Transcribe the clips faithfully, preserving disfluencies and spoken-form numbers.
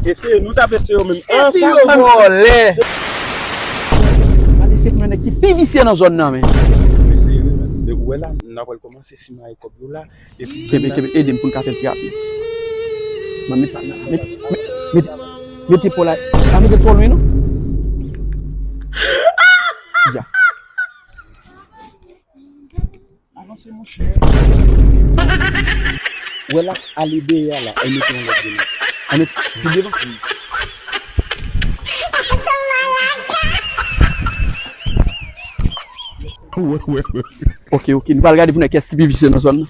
Eseye, nou t ap eseye yo menm. Epi yo vòlè. Gade se premye nèg ki pi visye nan zòn nan, men. Eseye, men. Ou wè la, n ap pral kòmanse simaye kòb yo la. Epi kenbe, kenbe, ede m pou n ka fè l pi rapid. Mwen, met, met, met, met, mete pò la. Pa mete twò lwen, non. Ya. Avanse, monchè. Wè la, ale dèyè a la, al mete yon lòt grenn. Al mete pi devan. Wè, wè, wè. Ok, ok, nou pral gade pou n wè kiyès ki pi visye nan zòn nan.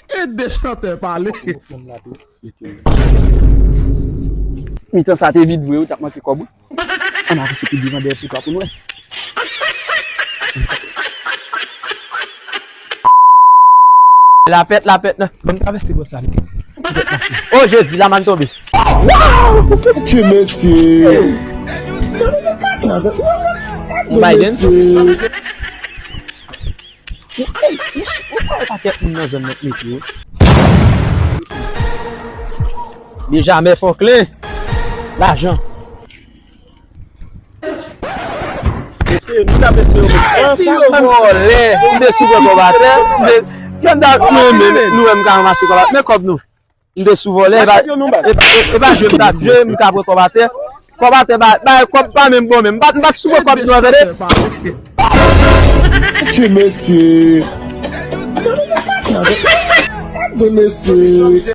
E de chantè pale. Mitan sa te vid vre, wi, t ap manke kòb, wi. Ann avanse pi devan dèyè poto a pou n wè. Lapèt, lapèt, nan. Ban m travèse bò sa, non. O Jezi, lamann tonbe. Ti mesye. Ou Biden? Mesye. Ou, ey, ou, ou pa wè pakèt moun nan zòn nan k mete yo? Benjamin Franklin. Lajan. Mesye, nou t ap eseye yo, men. Epi yo vòlè. M te sou pran kòb atè. M te, jan dat nou renmen, nou wè m ka ranmase kòb atè. Men kòb nou. M te sou vòlè, e pa, e pa, e pa jwe m t ap jwe, m ka pran kòb atè. Kòb atè, ba, ba, kòb pa menm bon menm. M pa, m pa t sou pran kòb nou an, tande. Ti mesye. Ti mesye.